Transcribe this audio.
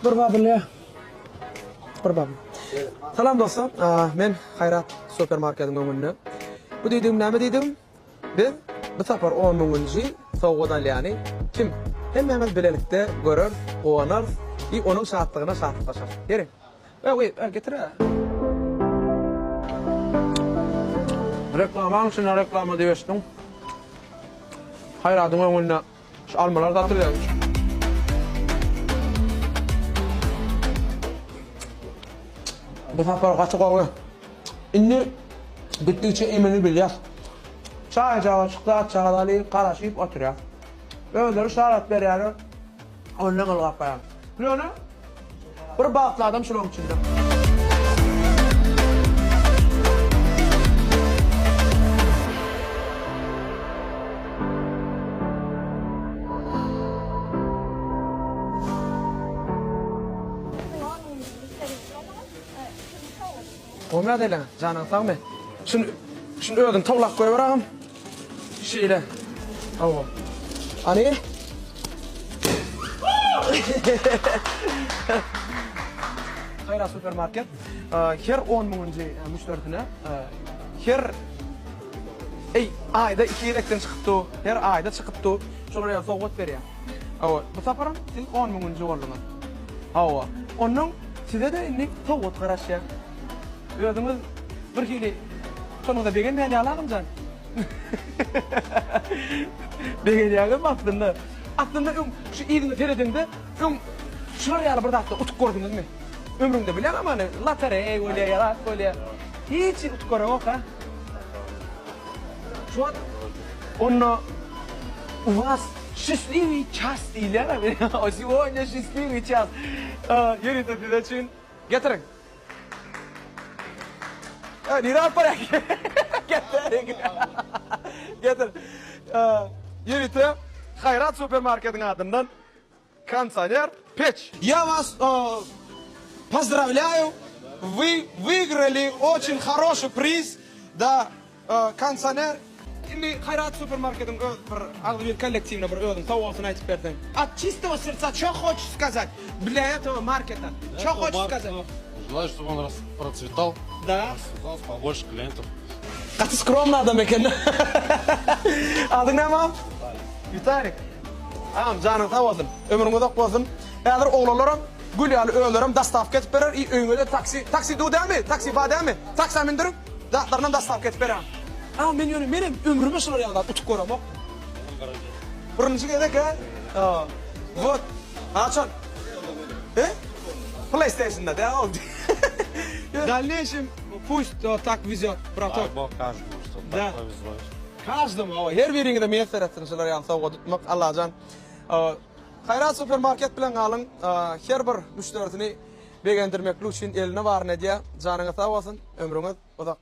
Bir babylýa. Bir babyl. Salam dostlar. Men Haýrat supermarketiň öňünde. Bu diýdigim näme diýdigim? Biz bu sapar on müňünji sowgat alýany kim? Hemmämiz bilelikde göreris, guwanarys i onuň şatlygyna şatlyklaşarys. Ýeri. Öý, öý, getir-ä. Reklamaň içinde reklama diýip eşitdiň. Haýradyň öňünde şu almalar satylýar. Bu sapar gaty gowy. Indi gitdikçe emini bilýäs. Çaý-çaga çyksa atjagazaly garaşyp oturýas. Özleri şarat berýärler. Ondan ylgap barýan. Ýöne bir bagtly adam şularyň içinde. Gowy ýagdaýlaň, janyň sagmy? Şuny şuny özüň towlap goýber agam. Şeýle. Hawa. Ani? Haýrat supermarket her 10 müňünji müşderisine her Eý, aýda iki gezekden çykyp dur, her aýda çykyp dur. Şolar ýaly sowgat berýär. Hawa, bu saparam siz 10 müňünji bolduňyz. Hawa. Onnoň size-de indi sowgat garaşýar. Özüňiz bir hili şonuňyza begenmeýän ýaly agam jan. Begenýäňizmi aslynda? Aslynda öň şu yzyňa seredeňde öň şular ýaly bir zatda utup gördüňizmi? Ömrüňde bilýäňmi hany lotoreý bolýar ýa zat bolýar. Hiç hili utup göreňok ha? Şu wagt onda u was şçestliwiý ças diýilýär a сегодня şçestliwiý ças. Ýörite size üçin getiriň. Nirä alyp barýaň? Getir. Getir. Ýörite Haýrat supermarketiň adyndan kondisioner peç. Я вас поздравляю, вы выиграли очень хороший приз, да, kondisioner. Indi Haýrat supermarketiň öz bir agzybir kollektiwine bir özüň sowgatyny aýtyp berseň. От чистого сердца чё хочешь сказать для этого маркета? Чё хочешь сказать? Желаю, чтобы он процветал. Да. Расцветал, побольше клиентов. Gaty skromny adam eken. Adyň näme agam? Witalik. Agam janyň sag bolsun. Ömrüň uzak bolsun. Häzir oglanlaram gül ýaly özlerem dostawka edip berer i öýüňe-de taksi, taksi du dälmi? Taksi ba dälmi? Taksa mündürip, zatlarynam dostawka edip berer. Agam men ýöne menem ömrüme şular ýaly zat utup göremok. Birinji gezek hä? Wot. Haçan? He? PlayStation-da däl ol. W dalneýşem pust tak wezýot, bratok. Дай Бог каждому, чтобы Да. так повезло. Каждому, hawa, her biriňize miýesser etsin şular ýaly sowgat utmak, Allajan. Haýrat supermarket bilen galyň, her bir müşderisini begendirmeklik üçin elinde baryny edýär. Janyňyz sag bolsun, ömrüňiz uzak.